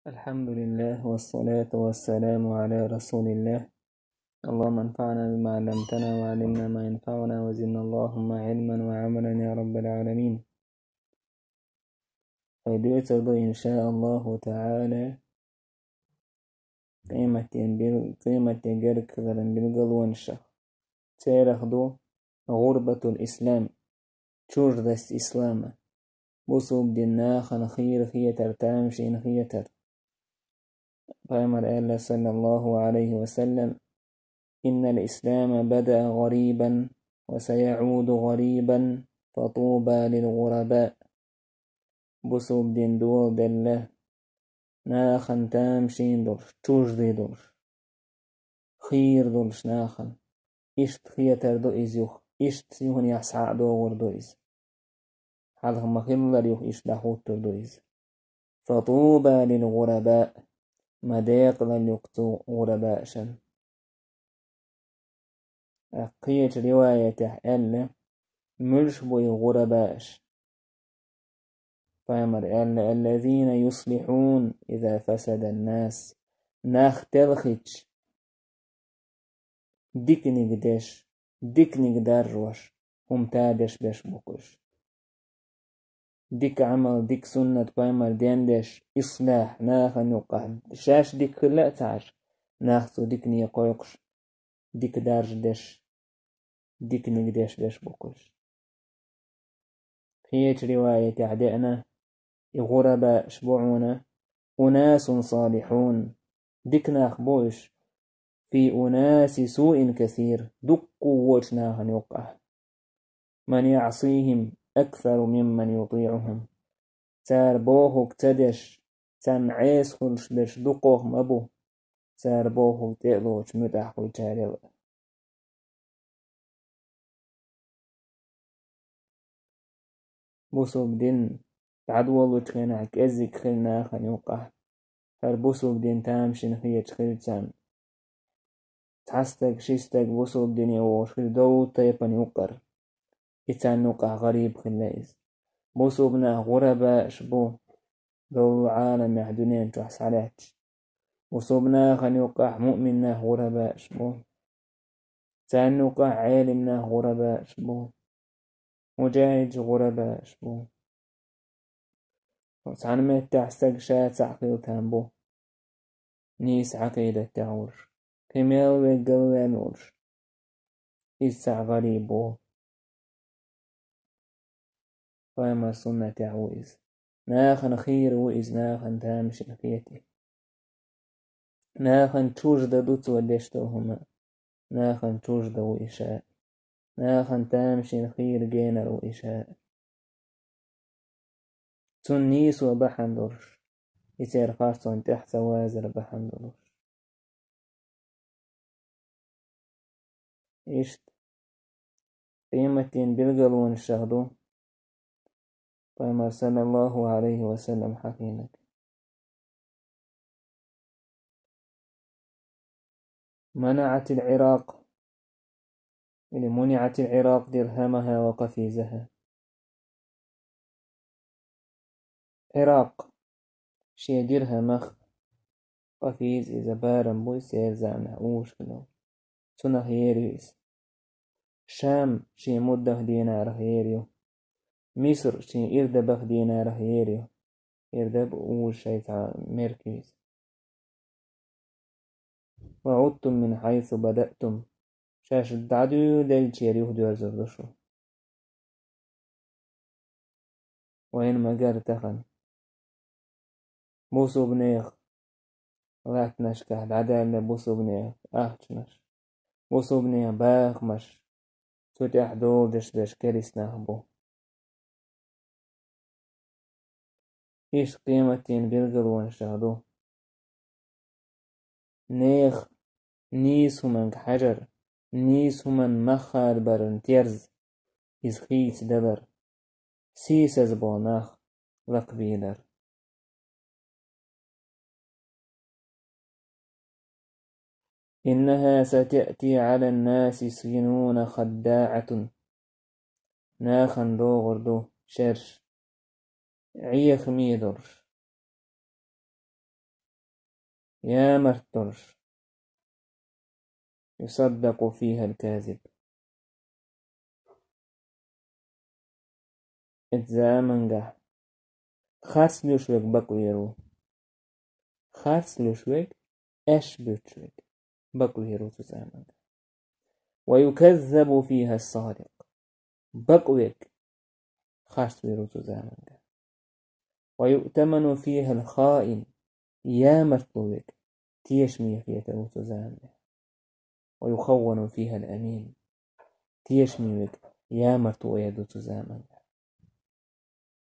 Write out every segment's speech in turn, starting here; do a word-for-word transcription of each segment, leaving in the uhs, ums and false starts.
الحمد لله والصلاة والسلام على رسول الله. اللهم انفعنا بما علمتنا وعلمنا ما ينفعنا وزدنا اللهم علما وعملا يا رب العالمين. Хьай дуьйцур ду, иншааллаху таӀала, къематден бил-, къематде герга хиларан билгалонех. Царех ду гӀурбатул ислам, чуждость ислама. Бусулба дин нахана хийра хетар, тамашийна хетар. Пайхамара аьлла, саллаллаху Ӏалайхи ва саллам: «إن الإسلام بدأ غريبا وسيعود غريبا فطوبى للغرباء». Бусулба дин доладелла, нахана тамашийна долуш, чуждий долуш, хийра долуш нахана. Иштта хетар ду иза юха, иштта юханехьа схьа а догӀур ду иза. Хьалха ма-хиллара юха иштта дӀахӀуттур ду иза. «فطوبى للغرباء». Ма декъалалла ю-кх цу гӀурабаашна. Кхечу риваятехь аьлла, муьлш бу и гӀурабааш? Пайхамара аьлла: «الذين يصلحون إذا فسد الناس». Нах телхича, диканиг деш, диканиг даржош, хӀума тадеш берш бу-кх уьш. Дика Ӏамал, дика суннат пайхамара дендеш, ислахь, нахана юккъахь, шаьш дика хилла а ца Ӏаш, нах цу дикане кхойкхуш, дика даржадеш, диканиг деш берш бу-кх уьш. Кхечу риваятехь деана, и гӀурабааш бу хьуна: «أناس صالحون», дика нах бу уьш, «في أناس سوء كثير», дуккха а вочу нахана юккъахь. «من يعصيهم أكثر ممن يطيعهم». Цара бохург ца деш, царна Ӏеса хуьлуш берш дукхох ма бу, цара бохург тӀе а лоцуш муьтӀахь хуьлучарел а. Бусулба дин дӀадолучу хенахь кӀеззиг хилла нахана юккъахь, хӀара бусулба дин тамашийна хеташ хилла царна. Цхьа стаг, ши стаг бусулба дине вогӀуш хилла довла тайпана юккъара. И царна юккъахь гӀариб хилла иза. Бусулба нах гӀурабааш бу, довла Ӏаламехь, дуьнен чохь схьалаьтташ. Бусулба нахана юккъахь муъмин нах гӀурабааш бу. Царна юккъахь Ӏелим нах гӀурабааш бу. Муджахидаш гӀурабааш бу. Цхьана меттехь стаг ша цхьаъ хила там бу. Нийса Ӏакъидат тӀехь волуш, кхин мел веггал вен волуш. Иза цхьаъ гӀариб ву. Пайхамар суннатехь ву иза. Нахана хийра ву иза, нахана тамашийна хетий. Нахана чужда ду цо деш долу хӀума. Нахана чужда ву и ша. Нахана тамашийна хийра генар ву и ша. Цунна нийсо бахьана долуш, и церан харцонна тӀаьхьа ца вазар бахьана долуш. Иштта къематдийнан билгалонашах ду Пайхамар, саллаллаху Ӏалайхи ва саллам, хьахийнарг. منعت العراق، или منعت العراق درهمها وقفيزها. Ӏиракъ шен дирхӀамах, къафиз иза барам буй, церан заманахь уьш хилла. Цунах ер ю иза. Шам шен муддах динарах ер ю. Миср шен ирдабах динарах ер ю. Ирдаб уж шайца меркиз. وعدتم من حيث بدأتم. Шаьш дӀадуьйладелчера юхадоьрзур ду шу. Вайна ма-гарра тахана. Бусулбанех латтанашкахь дӀадаьлла бусулбанех ахчанаш. Бусулбанех бахамаш. Цу тӀехь доладеш берш керист нах бу. Иштта къематдийнан билгалонашах ду. Нехан нийса хӀуманга хьажар, нийса хӀуманна мах хадабаран терза, иза хийцадалар, сийсаза болу нах лакхабийлар. إنها ستأتي على الناس سنون خداعة. Нахана догӀур ду шераш, Ӏехаме долуш. ямарт долуш. يصدق فيها الكاذب. Эцу заманга харц луьйш верг бакъвийр ву. Харц луьйш верг, аьшпаш буьйцуш верг бакъвийр ву цу заманга. ويكذب فيها الصادق. Бакъ верг харц вийр ву цу заманга. ويؤتمن فيها الخائن. Ямарт ло верг тешаме хетар ву цу заманга. ويخون فيها الأمين. Тешаме верг ямарт ву эр ду цу заманга.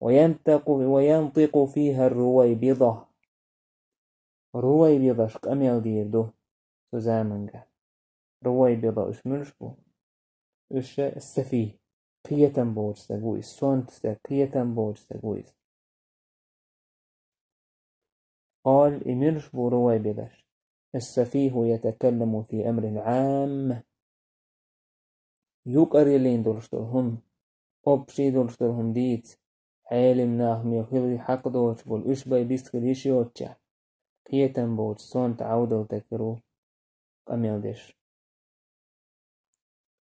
وينطق، وينطق فيها الرويبضة. Руайбидаш къамел дийр ду цу заманга. Руайбида уьш муьлш бу? Уьш сафих, кхетам боцу стаг ву иза, сонта стаг, кхетам боцу стаг ву иза. قال, и муьлш бу руайбидаш? السفيه يتكلم في أمر العامة. Юкъараллин долуш долу хӀума, общий долуш долу хӀума дийца, хьелим нах мел хила хьакъ доцуш болу, уьш бай бист хила йиш йоцучехь, кхетам боцу сонта Ӏовдал тахкар ву къамел деш.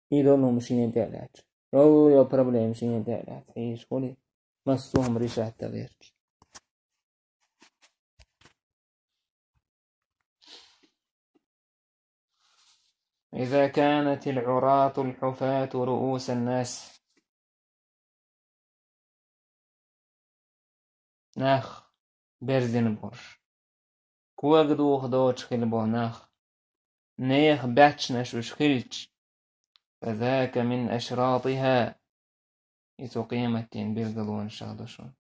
И долу хӀума шена тӀе а лаьтташ, йолу йолу проблема шена тӀе а лаьтташ, хьийзаш хуьлий, массо а хӀума решать дала гӀерташ. إذا كانت العراة الحفاة رؤوس الناس. Нах берзина болуш, кога духу доцуш хила болу нах, нехан баьччанаш уьш хилча, فذاك من أشراطها. И цу къематдийнан билгалонашах ду шуна.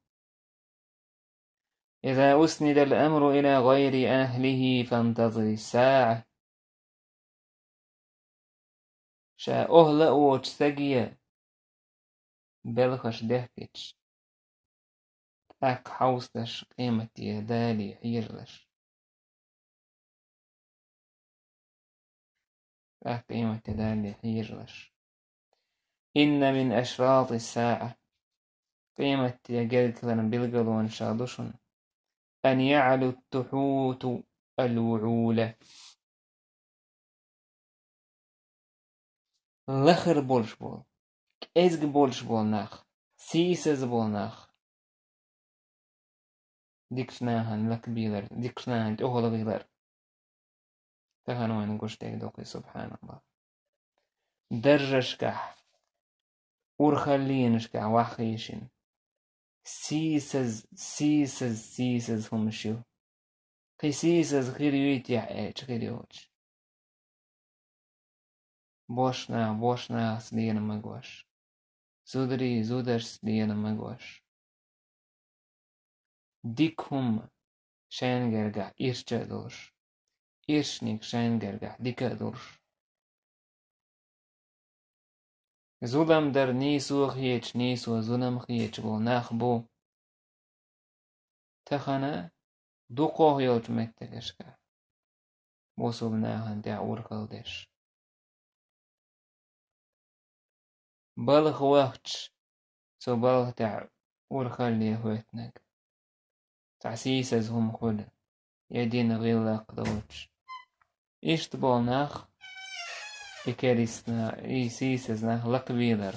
إذا أسند الأمر إلى غير أهله فانتظر الساعة. Ша охӀла а воцу стаге белхаш дехкича, тӀаккха хьовсалаш къематде Дале хьежалаш. ТӀаккха къематде Дале хьежалаш. إن من أشراط الساعة. Къематде гергахиларан билгалонашах ду шуна. أن يعلو التحوت الوعول. Лахара болуш болу, кӀезиг болуш болу нах, сийсаза болу нах. Дикачу нахана лакбийлар, дикачу нахана тӀехула гӀилар. Тахана вайна гуш дерг ду кхин, субханаллах. Даржашкахь, урхаллинашкахь вахийшина. Сийсаз, сийсаз, сийсаз хӀумаш ю. Кхин сийсаз хир юй техьа аьлча, хир йоцуш. Бошна, бошнахаца лена магош. Зударий, зударшца лена магош. Дика хӀума шайна гергахь ирча а долуш, ирчаниг шайна гергахь дика а долуш. Зулам дар нийсо хеташ, нийсо зулам хеташ болу нах бу тахана дукхох йолчу меттигашка бусулба нахана тӀехь урхалла деш. Балха вахча, цу балха тӀехь урхалле хӀоьттинарг. Цхьа сийсаза хӀума хуьлу, я дина гӀиллакх доцуш. Иштта болу нах, и керист на-, и сийсаза нах лакхавийлар.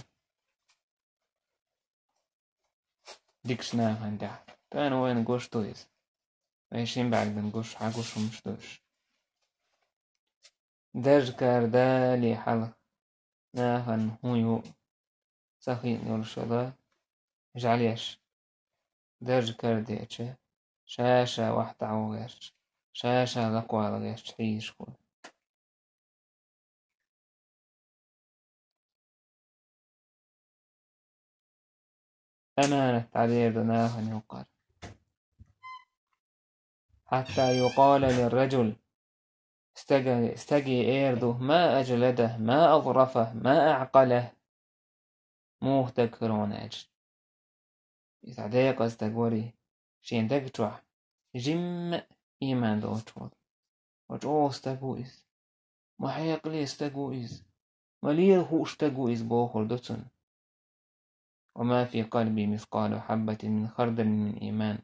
Дикачу нахана тӀехь. Тахана вайна гуш ду иза. Вай шин бӀаьргана гуш, хьан гуш хӀумаш ду уьш. Даржа кара дале хьалха нахана хӀун ю ца хиъна йолуш йолу жӀаьлеш. Даржа кара деача, ша-ша вахь дӀавала гӀерташ, ша-ша лакхавала гӀерташ хьийзаш хуьлу. Аманат дӀадер ду нахана юккъара. حتى يقال للرجل. Стага-, стаге эр ду: ما أجلده، ما أظرفه، ما أعقله. Муха стаг хир ву аьлча. Иза декъаза стаг варий, шен даг чохь жимма а ийман доцуш волу. Ма чӀогӀа стаг ву иза. Ма хьекъале стаг ву иза. Ма лела хууш стаг ву иза бохур ду цунна. وما في قلبه مثقال حبة من خردل من إيمان.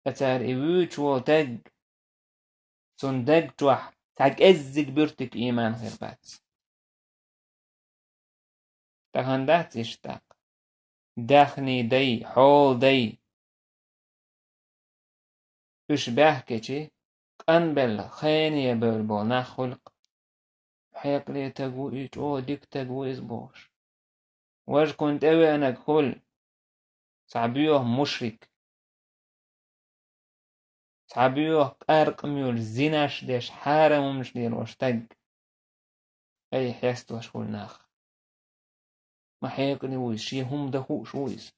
Ткъа цара и вуьйцуш волу таг, Цун даг чохь цхьа кӀеззиг буьртиг ийман хир бац. Тахана дац иштта тӀаккха. Даьхний дай, хьола дай. Уьш баьхкичи, къанбелла, хене бевлла болу нах хуьлу-кх. Хьекъале таг ву и, чӀогӀа дика таг ву иза бохуш. Важа кхунна тӀевеанарг хуьлу, цхьа боьха мушрик. Цхьа боьха къаркъа муьйлуш, зинаш деш, хьарам хӀуманаш лелош стаг. Ай, хьестош хуьлу нах. Ма хьекъале ву иза, шен хӀума дан хууш ву иза.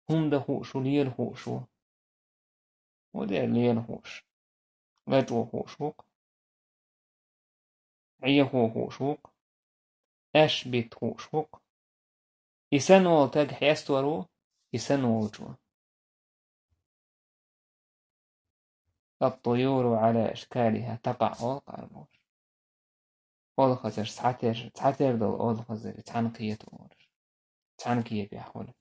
ХӀума дан хууш ву, лела хууш ву. ХӀун дера лела хууш? Лачкъо хууш ву-кх. Ӏехо хууш ву-кх. Аьшпит хууш ву-кх. И санна волу таг хьестор ву, и санна волчо. «Ат-туюру Ӏала ашкалиха такъаӀ», олу къарбош. Олхазарш цхьатер-, цхьатера долу олхазарий цхьаьна кхета олуш. Цхьаьна кепехь хуьлу.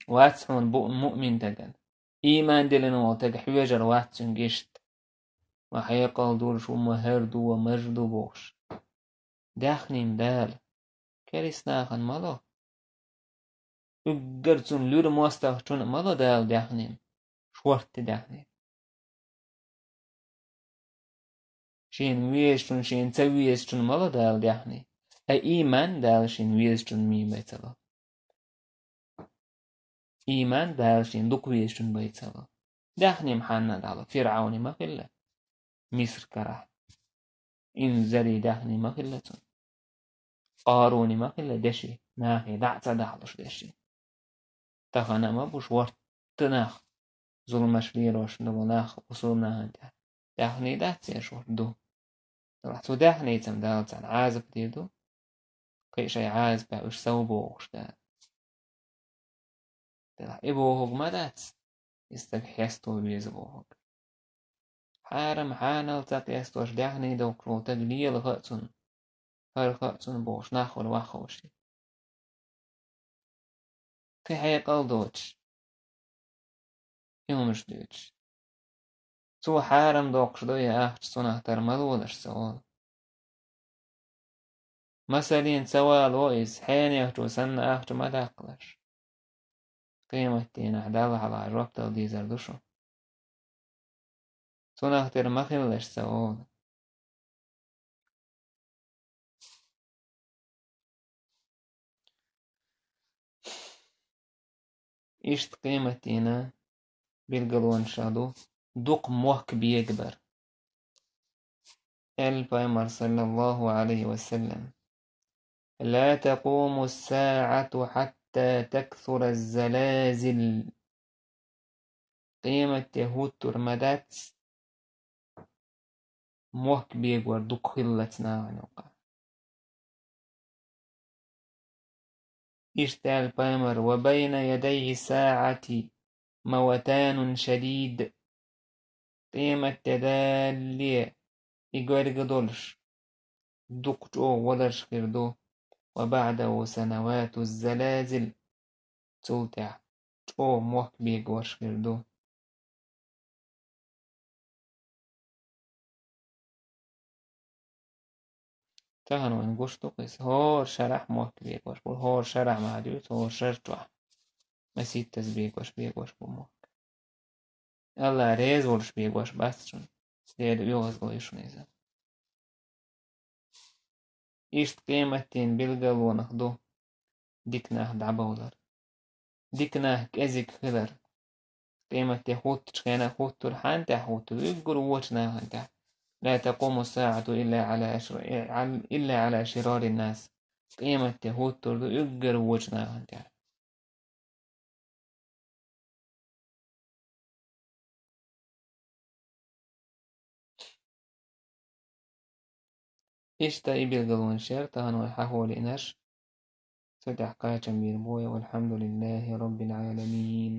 Вац хьуна бу-, муъмин дагана. Ийман диллина волу таг хьоьжар вац цуьнга иштта. Ма хьекъал долуш ву, ма хӀара ду, ма мажа ду бохуш. Даьхнийн Дала керист нахана ма ло. Уггар цунна луьра мостагӀчунна а ма ло Дала даьхнийн. Шортта даьхнийн. Шена везачун, шена ца везачун ма ло Дала даьхний. Ткъа ийман Дала шена везачун мийма ца ло. Ийман Дала шена дукха везачун бай ца ло. Даьхний ма хьанна дӀало, ФирӀауни ма хилла Миср карахь. Инзаре даьхний ма хилла цунна. Къаруни ма хилла деши, нахе дӀа а ца дахьалуш деши. Тахана а ма бу шортта нах, зуламаш лелош долу нах бусулба нахана тӀехь. Даьхний дац церан шортта ду. Делахь цу даьхнийцам Дала царна Ӏазап дийр ду. Кхин а шайн Ӏазапехь уьш сов бохуш дара. Делахь и бохург ма дац, и стаг хьесто веза бохург. Хьарам хьанал ца къестош даьхний доккхуш волу таг лела хаьа цунна, хӀара хаьа цунна бохуш нах хуьлу ваххавший. Кхин хьекъал доцуш, и хӀумаш дуьйцуш. Цо хьарам доккхуш ду и ахча, цунах тара ма лолаш ца олу. Масаллин, ца вало иза, хьенехчо санна ахча ма даккхалаш. Къематдийнахь Далла хьалха жоп дала дезар ду шу. Цунах тера ма хилалаш ца олу. Иштта къематдийнан билгалонаш ду дукха мохк бегабар. Аьлла пайхамар, саллаллаху Ӏалайхи ва саллам: «Ла такъуму ссаӀату хьатта таксура ззалазил». Къематде хӀуттур ма дац, мохк бегор дукха хиллалц нахана юкъа. Иштта аьлла пайхамар: «Ва байна ядайхи саӀати маватанун шадид». Къематде далале и гойрга долуш, дукха чӀогӀа валарш хир ду. «Ва баӀдаху санавату залазил». Цул тӀаьхьа чӀогӀа мохк бегорш хир ду. Тахана вайна гуш ду-кх иза. ХӀора шарахь мохк бегош бу, хӀора шарахь ма дуьйцу, хӀора шар чохь. Маситтаза бегош, бегош бу мохк. Алла реза волуш бегош бац шуна. Дела оьгӀазло ю шуна иза. Иштта къематдийнан билгалонах ду дика нах дӀабовлар, дика нах кӀезиг хилар. Къематде хӀуттучу хенахь хӀуттур хьанна тӀехь хӀуттур? Уггар вочу нахана тӀехь. «Ла такъуму ссаӀату илла Ӏала ашр-, илла Ӏала ширарин нас». Къематде хӀуттур ду уггар вочу нахана тӀехь. Иштта и билгалонаш яра тахана вай хьахо лиънарш. Цу тӀехь кхачам бийр бу вай. Валхьамдулиллахи роббил Ӏаламин.